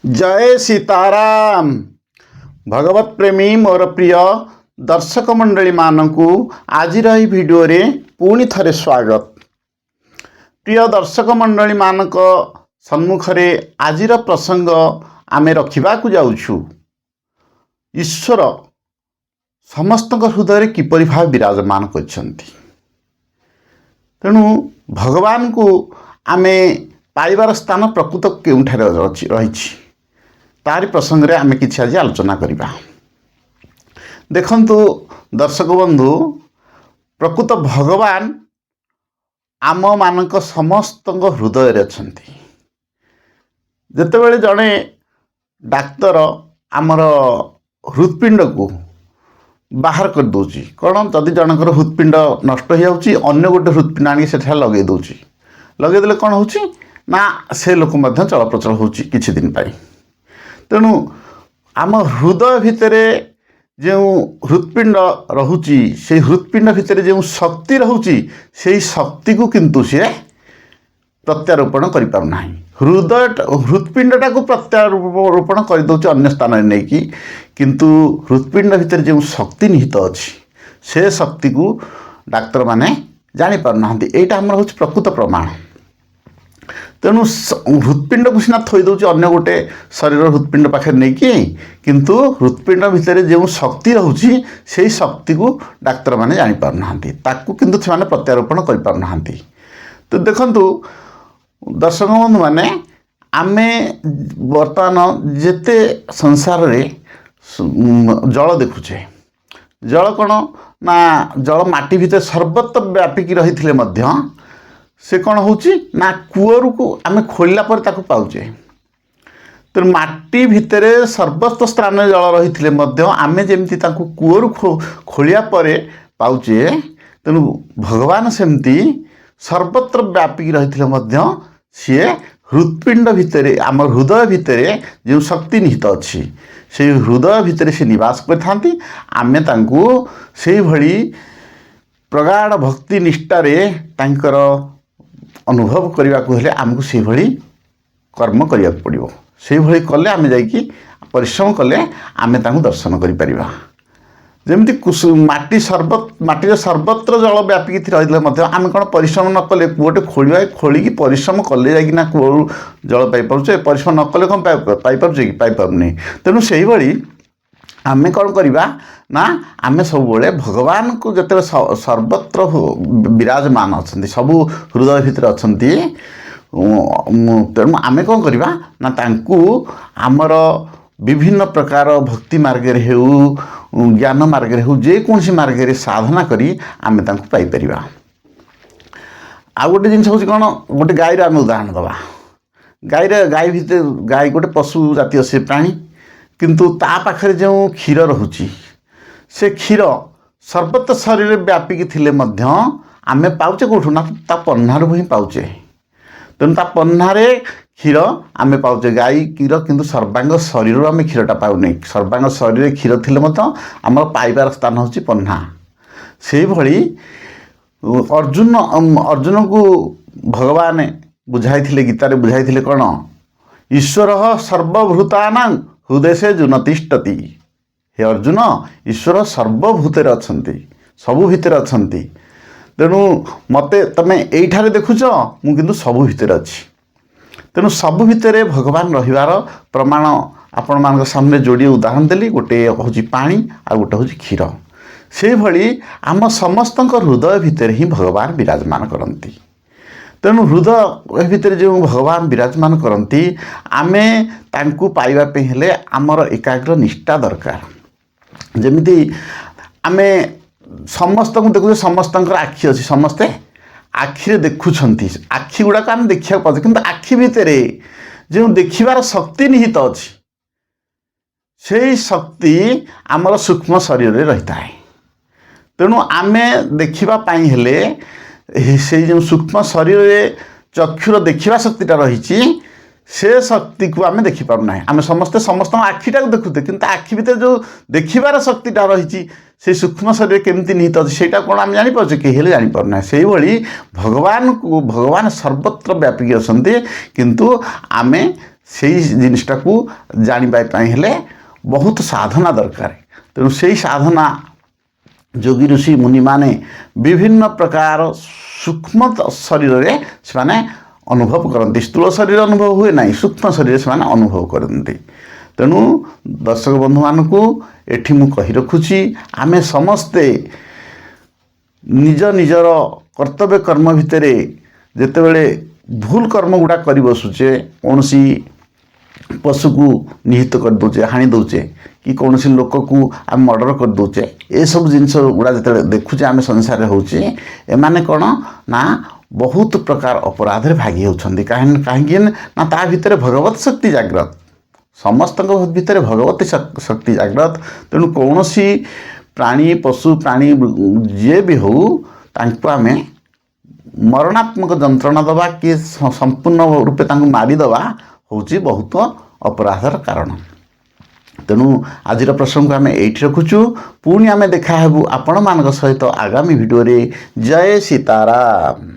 ଜୟ ସୀତାରାମ। ଭଗବତ ପ୍ରେମୀ ମୋର ପ୍ରିୟ ଦର୍ଶକ ମଣ୍ଡଳୀମାନଙ୍କୁ ଆଜିର ଏହି ଭିଡ଼ିଓରେ ପୁଣି ଥରେ ସ୍ୱାଗତ। ପ୍ରିୟ ଦର୍ଶକ ମଣ୍ଡଳୀମାନଙ୍କ ସମ୍ମୁଖରେ ଆଜିର ପ୍ରସଙ୍ଗ ଆମେ ରଖିବାକୁ ଯାଉଛୁ, ଈଶ୍ୱର ସମସ୍ତଙ୍କ ହୃଦୟରେ କିପରି ଭାବେ ବିରାଜମାନ କରିଛନ୍ତି। ତେଣୁ ଭଗବାନଙ୍କୁ ଆମେ ପାଇବାର ସ୍ଥାନ ପ୍ରକୃତ କେଉଁଠାରେ ଅଛି ରହିଛି, ତାରି ପ୍ରସଙ୍ଗରେ ଆମେ କିଛି ଆଜି ଆଲୋଚନା କରିବା। ଦେଖନ୍ତୁ ଦର୍ଶକ ବନ୍ଧୁ, ପ୍ରକୃତ ଭଗବାନ ଆମମାନଙ୍କ ସମସ୍ତଙ୍କ ହୃଦୟରେ ଅଛନ୍ତି। ଯେତେବେଳେ ଜଣେ ଡାକ୍ତର ଆମର ହୃତ୍ପିଣ୍ଡକୁ ବାହାର କରିଦେଉଛି, କ'ଣ ଯଦି ଜଣଙ୍କର ହୃତ୍ପିଣ୍ଡ ନଷ୍ଟ ହେଇଯାଉଛି, ଅନ୍ୟ ଗୋଟେ ହୃତ୍ପିଣ୍ଡ ଆଣିକି ସେଠାରେ ଲଗେଇ ଦେଉଛି। ଲଗେଇଦେଲେ କ'ଣ ହେଉଛି ନା, ସେ ଲୋକ ମଧ୍ୟ ଚଳପ୍ରଚଳ ହେଉଛି କିଛି ଦିନ ପାଇଁ। ତେଣୁ ଆମ ହୃଦୟ ଭିତରେ ଯେଉଁ ହୃତ୍ପିଣ୍ଡ ରହୁଛି, ସେଇ ହୃତ୍ପିଣ୍ଡ ଭିତରେ ଯେଉଁ ଶକ୍ତି ରହୁଛି, ସେଇ ଶକ୍ତିକୁ କିନ୍ତୁ ସିଏ ପ୍ରତ୍ୟାରୋପଣ କରିପାରୁନାହିଁ। ହୃଦୟ ହୃତ୍ପିଣ୍ଡଟାକୁ ପ୍ରତ୍ୟାରୋପଣ କରିଦେଉଛି ଅନ୍ୟ ସ୍ଥାନରେ ନେଇକି, କିନ୍ତୁ ହୃତ୍ପିଣ୍ଡ ଭିତରେ ଯେଉଁ ଶକ୍ତି ନିହିତ ଅଛି, ସେ ଶକ୍ତିକୁ ଡାକ୍ତରମାନେ ଜାଣିପାରୁନାହାନ୍ତି। ଏଇଟା ଆମର ହେଉଛି ପ୍ରକୃତ ପ୍ରମାଣ। ତେଣୁ ହୃତ୍ପିଣ୍ଡକୁ ସିନା ଥୋଇ ଦେଉଛି ଅନ୍ୟ ଗୋଟେ ଶରୀର ହୃତ୍ପିଣ୍ଡ ପାଖରେ ନେଇକି, କିନ୍ତୁ ହୃତ୍ପିଣ୍ଡ ଭିତରେ ଯେଉଁ ଶକ୍ତି ରହୁଛି, ସେଇ ଶକ୍ତିକୁ ଡାକ୍ତରମାନେ ଜାଣିପାରୁନାହାନ୍ତି। ତାକୁ କିନ୍ତୁ ସେମାନେ ପ୍ରତ୍ୟାରୋପଣ କରିପାରୁନାହାନ୍ତି। ତ ଦେଖନ୍ତୁ ଦର୍ଶକ ବନ୍ଧୁମାନେ, ଆମେ ବର୍ତ୍ତମାନ ଯେତେ ସଂସାରରେ ଜଳ ଦେଖୁଛେ, ଜଳ କ'ଣ ନା, ଜଳ ମାଟି ଭିତରେ ସର୍ବତ୍ର ବ୍ୟାପିକି ରହିଥିଲେ ମଧ୍ୟ ସେ କ'ଣ ହେଉଛି ନା, କୂଅରୁ ଆମେ ଖୋଳିଲା ପରେ ତାକୁ ପାଉଛେ। ତେଣୁ ମାଟି ଭିତରେ ସର୍ବସ୍ତ ସ୍ଥାନରେ ଜଳ ରହିଥିଲେ ମଧ୍ୟ ଆମେ ଯେମିତି ତାକୁ କୂଅରୁ ଖୋଳିବା ପରେ ପାଉଛେ, ତେଣୁ ଭଗବାନ ସେମିତି ସର୍ବତ୍ର ବ୍ୟାପିକି ରହିଥିଲେ ମଧ୍ୟ ସିଏ ହୃତ୍ପିଣ୍ଡ ଭିତରେ, ଆମ ହୃଦୟ ଭିତରେ ଯେଉଁ ଶକ୍ତି ନିହିତ ଅଛି, ସେଇ ହୃଦୟ ଭିତରେ ସେ ନିବାସ କରିଥାନ୍ତି। ଆମେ ତାଙ୍କୁ ସେଇଭଳି ପ୍ରଗାଢ଼ ଭକ୍ତି ନିଷ୍ଠାରେ ତାଙ୍କର ଅନୁଭବ କରିବାକୁ ହେଲେ ଆମକୁ ସେଇଭଳି କର୍ମ କରିବାକୁ ପଡ଼ିବ। ସେଇଭଳି କଲେ ଆମେ ଯାଇକି ପରିଶ୍ରମ କଲେ ଆମେ ତାଙ୍କୁ ଦର୍ଶନ କରିପାରିବା। ଯେମିତି ମାଟି ମାଟିରେ ସର୍ବତ୍ର ଜଳ ବ୍ୟାପିକି ରହିଥିଲେ ମଧ୍ୟ ଆମେ କ'ଣ ପରିଶ୍ରମ ନ କଲେ, କୂଅଟେ ଖୋଳିବା, ଖୋଳିକି ପରିଶ୍ରମ କଲେ ଯାଇକିନା କୂଅରୁ ଜଳ ପାଇପାରୁଛେ। ପରିଶ୍ରମ ନ କଲେ କ'ଣ ପାଇପାରୁଛେ କି? ପାଇପାରୁନି। ତେଣୁ ସେଇଭଳି ଆମେ କ'ଣ କରିବା ନା, ଆମେ ସବୁବେଳେ ଭଗବାନଙ୍କୁ ଯେତେବେଳେ ସର୍ବତ୍ର ବିରାଜମାନ ଅଛନ୍ତି, ସବୁ ହୃଦୟ ଭିତରେ ଅଛନ୍ତି, ତେଣୁ ଆମେ କ'ଣ କରିବା ନା, ତାଙ୍କୁ ଆମର ବିଭିନ୍ନ ପ୍ରକାର ଭକ୍ତି ମାର୍ଗରେ ହେଉ, ଜ୍ଞାନ ମାର୍ଗରେ ହେଉ, ଯେକୌଣସି ମାର୍ଗରେ ସାଧନା କରି ଆମେ ତାଙ୍କୁ ପାଇପାରିବା। ଆଉ ଗୋଟେ ଜିନିଷ ହେଉଛି କ'ଣ, ଗୋଟେ ଗାଈର ଆମେ ଉଦାହରଣ ଦେବା। ଗାଈ ଭିତରେ, ଗାଈ ଗୋଟେ ପଶୁ ଜାତୀୟ ସେ ପ୍ରାଣୀ, କିନ୍ତୁ ତା ପାଖରେ ଯେଉଁ କ୍ଷୀର ରହୁଛି, ସେ କ୍ଷୀର ସର୍ବତ୍ର ଶରୀରରେ ବ୍ୟାପିକି ଥିଲେ ମଧ୍ୟ ଆମେ ପାଉଛେ କେଉଁଠୁ ନା, ତା ପହ୍ନାରୁ ହିଁ ପାଉଛେ। ତେଣୁ ତା ପହ୍ନାରେ କ୍ଷୀର ଆମେ ପାଉଛେ, ଗାଈ କ୍ଷୀର, କିନ୍ତୁ ସର୍ବାଙ୍ଗ ଶରୀରରୁ ଆମେ କ୍ଷୀରଟା ପାଉନେ। ସର୍ବାଙ୍ଗ ଶରୀରରେ କ୍ଷୀର ଥିଲେ ମଧ୍ୟ ଆମର ପାଇବାର ସ୍ଥାନ ହେଉଛି ପହ୍ନା। ସେଇଭଳି ଅର୍ଜୁନକୁ ଭଗବାନ ବୁଝାଇଥିଲେ, ଗୀତାରେ ବୁଝାଇଥିଲେ କ'ଣ? ଈଶ୍ୱର ସର୍ବଭୂତାନାଂ ହୃଦୟେ ଜୁନତିଷ୍ଠତି। ହେ ଅର୍ଜୁନ, ଈଶ୍ୱର ସର୍ବଭୂତରେ ଅଛନ୍ତି, ସବୁ ଭିତରେ ଅଛନ୍ତି। ତେଣୁ ମୋତେ ତମେ ଏଇଠାରେ ଦେଖୁଛ, ମୁଁ କିନ୍ତୁ ସବୁ ଭିତରେ ଅଛି। ତେଣୁ ସବୁ ଭିତରେ ଭଗବାନ ରହିବାର ପ୍ରମାଣ ଆପଣମାନଙ୍କ ସାମ୍ନାରେ ଯୋଡ଼ିଏ ଉଦାହରଣ ଦେଲି। ଗୋଟେ ହେଉଛି ପାଣି, ଆଉ ଗୋଟେ ହେଉଛି କ୍ଷୀର। ସେଇଭଳି ଆମ ସମସ୍ତଙ୍କ ହୃଦୟ ଭିତରେ ହିଁ ଭଗବାନ ବିରାଜମାନ କରନ୍ତି। ତେଣୁ ହୃଦୟ ଭିତରେ ଯେଉଁ ଭଗବାନ ବିରାଜମାନ କରନ୍ତି, ଆମେ ତାଙ୍କୁ ପାଇବା ପାଇଁ ହେଲେ ଆମର ଏକାଗ୍ର ନିଷ୍ଠା ଦରକାର। ଯେମିତି ଆମେ ସମସ୍ତଙ୍କୁ ଦେଖୁଛେ, ସମସ୍ତଙ୍କର ଆଖି ଅଛି, ସମସ୍ତେ ଆଖିରେ ଦେଖୁଛନ୍ତି, ଆଖି ଗୁଡ଼ାକ ଆମେ ଦେଖିବାକୁ ପାଉଛେ, କିନ୍ତୁ ଆଖି ଭିତରେ ଯେଉଁ ଦେଖିବାର ଶକ୍ତି ନିହିତ ଅଛି, ସେଇ ଶକ୍ତି ଆମର ସୂକ୍ଷ୍ମ ଶରୀରରେ ରହିଥାଏ। ତେଣୁ ଆମେ ଦେଖିବା ପାଇଁ ହେଲେ ସେଇ ଯେଉଁ ସୂକ୍ଷ୍ମ ଶରୀରରେ ଚକ୍ଷୁର ଦେଖିବା ଶକ୍ତିଟା ରହିଛି, ସେ ଶକ୍ତିକୁ ଆମେ ଦେଖିପାରୁନାହିଁ। ଆମେ ସମସ୍ତେ ସମସ୍ତଙ୍କ ଆଖିଟାକୁ ଦେଖୁଛେ, କିନ୍ତୁ ଆଖି ଭିତରେ ଯେଉଁ ଦେଖିବାର ଶକ୍ତିଟା ରହିଛି, ସେଇ ସୂକ୍ଷ୍ମ ଶରୀରରେ କେମିତି ନିହିତ ଅଛି, ସେଇଟା କ'ଣ ଆମେ ଜାଣିପାରୁଛେ? କେହି ହେଲେ ଜାଣିପାରୁନାହିଁ। ସେଇଭଳି ଭଗବାନଙ୍କୁ, ଭଗବାନ ସର୍ବତ୍ର ବ୍ୟାପିକି ଅଛନ୍ତି, କିନ୍ତୁ ଆମେ ସେଇ ଜିନିଷଟାକୁ ଜାଣିବା ପାଇଁ ହେଲେ ବହୁତ ସାଧନା ଦରକାର। ତେଣୁ ସେଇ ସାଧନା ଯୋଗୀ ଋଷି ମୁନିମାନେ ବିଭିନ୍ନ ପ୍ରକାର ସୂକ୍ଷ୍ମ ଶରୀରରେ ସେମାନେ ଅନୁଭବ କରନ୍ତି। ସ୍ଥୂଳ ଶରୀର ଅନୁଭବ ହୁଏ ନାହିଁ, ସୂକ୍ଷ୍ମ ଶରୀରରେ ସେମାନେ ଅନୁଭବ କରନ୍ତି। ତେଣୁ ଦର୍ଶକ ବନ୍ଧୁମାନଙ୍କୁ ଏଠି ମୁଁ କହି ରଖୁଛି, ଆମେ ସମସ୍ତେ ନିଜ ନିଜର କର୍ତ୍ତବ୍ୟ କର୍ମ ଭିତରେ ଯେତେବେଳେ ଭୁଲ କର୍ମ ଗୁଡ଼ା କରି ବସୁଛେ, କୌଣସି ପଶୁକୁ ନିହିତ କରିଦେଉଛେ, ହାଣି ଦେଉଛେ କି କୌଣସି ଲୋକକୁ ଆମେ ମର୍ଡ଼ର କରିଦେଉଛେ, ଏସବୁ ଜିନିଷ ଗୁଡ଼ା ଯେତେବେଳେ ଦେଖୁଛେ ଆମେ ସଂସାରରେ ହେଉଛି, ଏମାନେ କ'ଣ ନା ବହୁତ ପ୍ରକାର ଅପରାଧରେ ଭାଗି ହେଉଛନ୍ତି। କାହିଁକି ନା ତା ଭିତରେ ଭଗବତ ଶକ୍ତି ଜାଗ୍ରତ, ସମସ୍ତଙ୍କ ଭିତରେ ଭଗବତୀ ଶକ୍ତି ଜାଗ୍ରତ। ତେଣୁ କୌଣସି ପ୍ରାଣୀ, ପଶୁ ପ୍ରାଣୀ ଯିଏ ବି ହେଉ, ତାଙ୍କୁ ଆମେ ମରଣାତ୍ମକ ଯନ୍ତ୍ରଣା ଦେବା କି ସମ୍ପୂର୍ଣ୍ଣ ରୂପେ ତାଙ୍କୁ ମାରିଦେବା ହେଉଛି ବହୁତ ଅପରାଧର କାରଣ। ତେଣୁ ଆଜିର ପ୍ରସଙ୍ଗକୁ ଆମେ ଏଇଠି ରଖୁଛୁ। ପୁଣି ଆମେ ଦେଖାହେବୁ ଆପଣମାନଙ୍କ ସହିତ ଆଗାମୀ ଭିଡ଼ିଓରେ। ଜୟ ସୀତାରାମ।